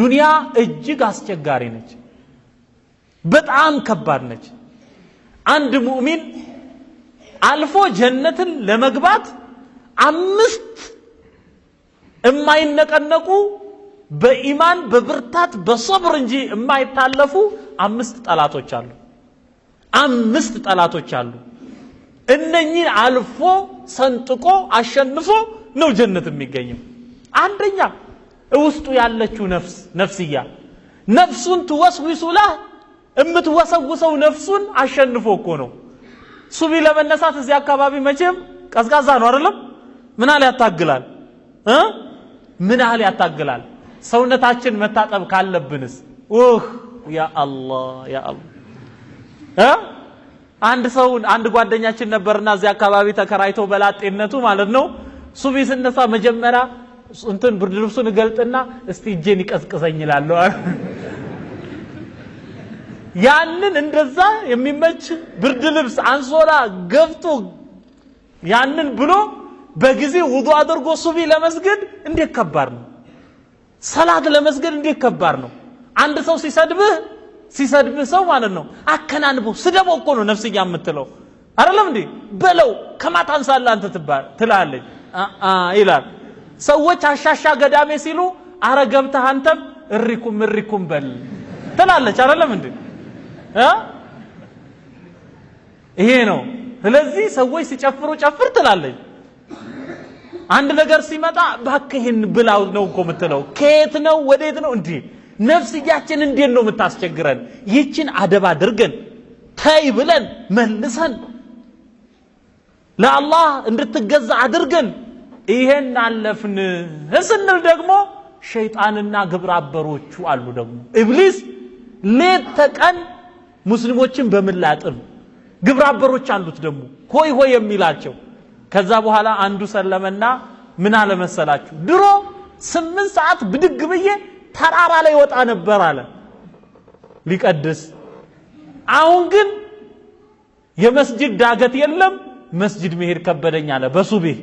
ዱንያ እጅግ አስቸጋሪ ነች፣ በጣም ከባድ ነች። አንድ ሙእሚን አልፎ ጀነትን ለመግባት 5 የማይነቀነቁ በኢማን በብርታት በሶብር እንጂ የማይታለፉ 5 ጠላቶች አሉ። 5 ጠላቶች አሉ። እነኚህ አልፎ ሰንጥቆ አሸንፎ ነው ጀነት የሚገኘው። አንደኛ ውስጡ ያለችው ነፍስ ነፍስያ፣ ነፍሱን ትወስውሱ ለህ እምትወሰውሰው ነፍሱን አሸንፎ እኮ ነው። ሱቢ ለመነሳት እዚህ አካባቢ መቼም ቀዝቃዛ ነው አይደለም? ምን ያህል ያታግላል እ ምን ያህል ያታግላል? ሰውነታችን መታጠብ ካለብንስ ኡህ ያ አላህ ያ አላህ እ አንድ ሰው አንድ ጓደኛችን ነበርና እዚህ አካባቢ ተከራይቶ በላጤነቱ ማለት ነው። ሱቢ ስነሳ መጀመሪያ እንትን ብርድ ልብሱን እገልጥና እስቲ እጄን ይቀዝቅዘኝ ይላል። ያንን እንደዛ የሚመች ብርድ ልብስ አንሶላ ገፍቶ ያንን ብሎ በጊዜ ውዱ አድርጎ ሱቢ ለመስገድ እንዴት ከባድ ነው። ሰላት ለመስገድ እንዴት ከባድ ነው። አንድ ሰው ሲሰድብህ ሰው ማለት ነው አከናንቦ ስደበው እኮ ነው ነፍስያ የምትለው አይደለም እንዴ? በለው ከማታንሳለህ አንተ ትላለች አ ይላል። ሰዎች አሻሻ ገዳሜ ሲሉ አረ ገብተህ አንተም እሪኩም እሪኩም በል ትላለች አይደለም እንዴ? ይሄ ነው። ስለዚህ ሰዎች ሲጨፍሩ ጨፍር ትላለች። አንድ ነገር ሲመጣ እባክህ ይሄን ብላው ነው እኮ የምትለው። ከየት ነው ወዴት ነው እንዴ? ነፍስያችን እንዴት ነው የምታስቸግረን? ይህችን አደብ አድርገን ተይ ብለን መልሰን ለአላህ እንድትገዛ አድርገን ይሄን አለፍን ስንል ደግሞ ሸይጣንና ግብረ አበሮቹ አሉ። ደግሞ ኢብሊስ ሌት ተቀን ሙስሊሞችን በምላጥም ግብረ አበሮች አሉት ደግሞ ሆይ ሆይ የሚላቸው። ከዛ በኋላ አንዱ ሰለመና ምን አለ መሰላችሁ? ድሮ 8 ሰዓት ብድግ ብዬ ተራራ ላይ ወጣ ነበር አለ ሊቀድስ። አሁን ግን የመስጂድ ዳገት የለም መስጂድ መሄድ ከበደኝ አለ በሱብህ።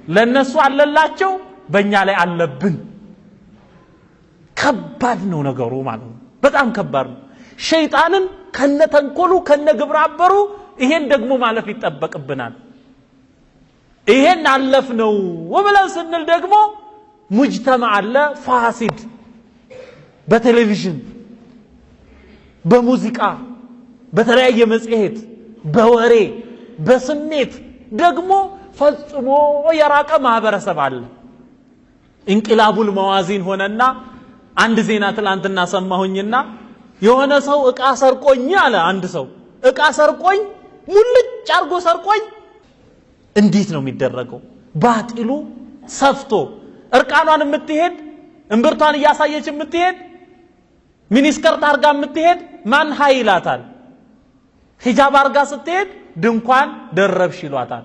ለነሱ አለላቸው በእኛ ላይ አለብን። ከባድ ነው ነገሩ ማለት ነው። በጣም ከባድ ነው። ሸይጣንን ከነተንኮሉ ከነግብረ አበሩ ይሄን ደግሞ ማለፍ ይጠበቅብናል። ይሄን አለፍነው ብለን ስንል ደግሞ ሙጅተማ አለ ፋሲድ፣ በቴሌቪዥን በሙዚቃ በተለያየ መጽሔት በወሬ በስሜት ደግሞ ፈጽሞ የራቀ ማህበረሰብ አለ። እንቅላቡል መዋዚን ሆነና አንድ ዜና ትላንትና ሰማሁኝና የሆነ ሰው እቃ ሰርቆኝ አለ። አንድ ሰው እቃ ሰርቆኝ ሙልጭ አርጎ ሰርቆኝ። እንዴት ነው የሚደረገው? ባጢሉ ሰፍቶ እርቃኗን የምትሄድ እምብርቷን እያሳየች የምትሄድ miniskirt አርጋ የምትሄድ ማን ሃይ ይላታል? ሂጃብ አርጋ ስትሄድ ድንኳን ደረብሽ ይሏታል።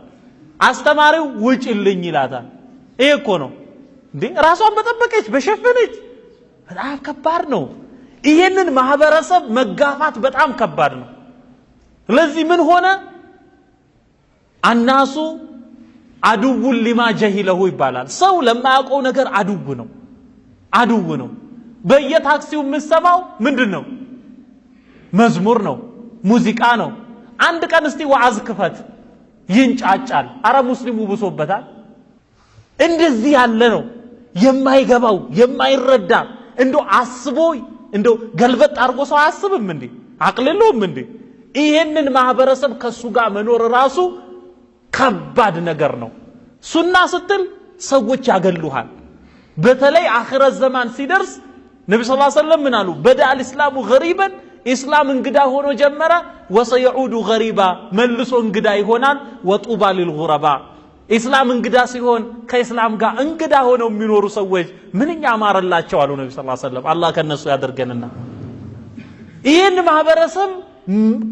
አስተማሪው ውጭልኝ ይላታል። ይሄ እኮ ነው እንዴ! ራሷን በጠበቀች በሸፈነች። በጣም ከባድ ነው። ይሄንን ማህበረሰብ መጋፋት በጣም ከባድ ነው። ስለዚህ ምን ሆነ? አናሱ አድው ሊማ ጀሂለሁ ይባላል። ሰው ለማያውቀው ነገር አድው ነው፣ አድው ነው። በየታክሲው የምትሰማው ምንድነው? መዝሙር ነው፣ ሙዚቃ ነው። አንድ ቀን እስቲ ወዓዝ ክፈት ይንጫጫል። አረ ሙስሊሙ ብሶበታል። እንደዚህ ያለ ነው የማይገባው የማይረዳ። እንደው አስቦ እንደው ገልበጥ አድርጎ ሰው አያስብም እንዴ? አቅል የለውም እንዴ? ይሄንን ማህበረሰብ ከሱ ጋር መኖር ራሱ ከባድ ነገር ነው። ሱና ስትል ሰዎች ያገሉሃል። በተለይ አኺረት ዘማን ሲደርስ ነብዩ ሰለላሁ ዐለይሂ ወሰለም ምን አሉ? በዳ አልእስላሙ ገሪበን፣ ኢስላም እንግዳ ሆኖ ጀመረ። ወሰይዑዱ ገሪባ፣ መልሶ እንግዳ ይሆናል። ወጡባ ሊልጉረባ፣ ኢስላም እንግዳ ሲሆን ከኢስላም ጋር እንግዳ ሆነው የሚኖሩ ሰዎች ምንኛ አማረላቸው አሉ ነብዩ ሰለላሁ ዐለይሂ ወሰለም። አላህ ከነሱ ያደርገንና ይህን ማህበረሰብ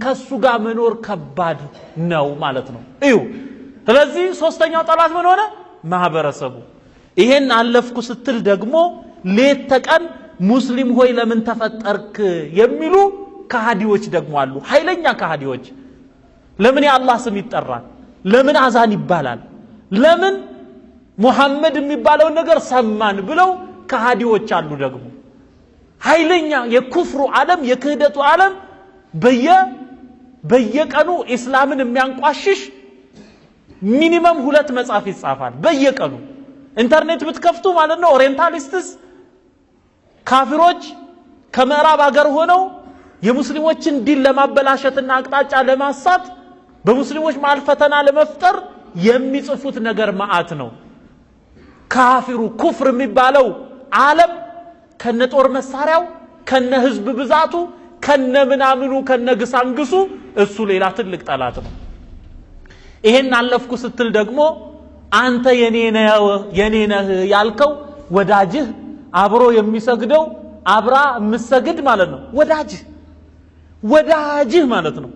ከሱ ጋር መኖር ከባድ ነው ማለት ነው። እዩ። ስለዚህ ሶስተኛው ጠላት ምን ሆነ? ማህበረሰቡ። ይሄን አለፍኩ ስትል ደግሞ ሌት ተቀን ሙስሊም ሆይ ለምን ተፈጠርክ የሚሉ ከሃዲዎች ደግሞ አሉ። ኃይለኛ ከሃዲዎች። ለምን የአላህ ስም ይጠራል? ለምን አዛን ይባላል? ለምን ሙሐመድ የሚባለው ነገር ሰማን ብለው ከሃዲዎች አሉ። ደግሞ ኃይለኛ የኩፍሩ ዓለም የክህደቱ ዓለም በየቀኑ ኢስላምን የሚያንቋሽሽ minimum 2 መጽሐፍ ይጻፋል በየቀኑ። ኢንተርኔት ብትከፍቱ ማለት ነው orientalists ካፊሮች ከምዕራብ ሀገር ሆነው የሙስሊሞችን ዲን ለማበላሸትና አቅጣጫ ለማሳት በሙስሊሞች መሃል ፈተና ለመፍጠር የሚጽፉት ነገር መዓት ነው። ካፊሩ ኩፍር የሚባለው ዓለም ከነጦር መሳሪያው ከነ ህዝብ ብዛቱ ከነ ምናምኑ ከነ ግሳንግሱ እሱ ሌላ ትልቅ ጠላት ነው። ይሄን አለፍኩ ስትል ደግሞ አንተ የኔ ነህ ያልከው ወዳጅህ አብሮ የሚሰግደው አብራ የምትሰግድ ማለት ነው። ወዳጅህ ማለት ነው።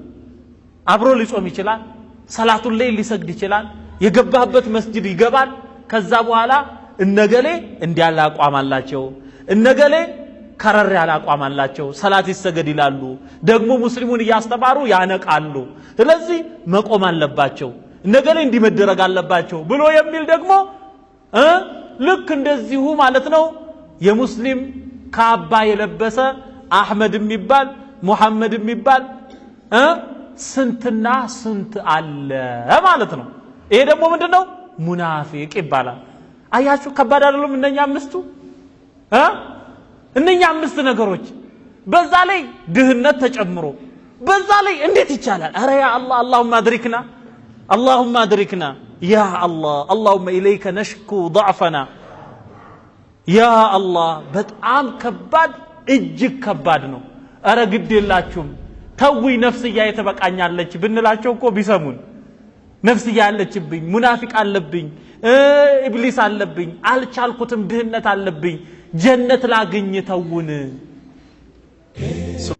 አብሮ ሊጾም ይችላል፣ ሰላቱን ላይ ሊሰግድ ይችላል፣ የገባበት መስጂድ ይገባል። ከዛ በኋላ እነገሌ እንዲያለ አቋም አላቸው፣ እነገሌ ከረር ያለ አቋም አላቸው፣ ሰላት ይሰገድ ይላሉ። ደግሞ ሙስሊሙን እያስተማሩ ያነቃሉ። ስለዚህ መቆም አለባቸው፣ እነገሌ እንዲመደረግ አለባቸው ብሎ የሚል ደግሞ ልክ እንደዚሁ ማለት ነው የሙስሊም ካባ የለበሰ አህመድ የሚባል ሙሐመድ የሚባል ስንትና ስንት አለ ማለት ነው። ይሄ ደግሞ ምንድነው? ሙናፊቅ ይባላል። አያችሁ ከባድ አይደለም? እነኛ አምስቱ እነኛ አምስት ነገሮች በዛ ላይ ድህነት ተጨምሮ በዛ ላይ እንዴት ይቻላል? አረ ያ አላህ اللهم ادركنا اللهم ادركنا يا الله اللهم اليك نشكو ضعفنا يا الله። በጣም ከባድ እጅግ ከባድ ነው። አረ ግድ የላችሁም ተውኝ ነፍስያ የተበቃኛለች ብንላቸው እኮ ቢሰሙን፣ ነፍስያ ያለችብኝ፣ ሙናፊቅ አለብኝ፣ ኢብሊስ አለብኝ፣ አልቻልኩትም፣ ድህነት አለብኝ፣ ጀነት ላግኝ ተውን።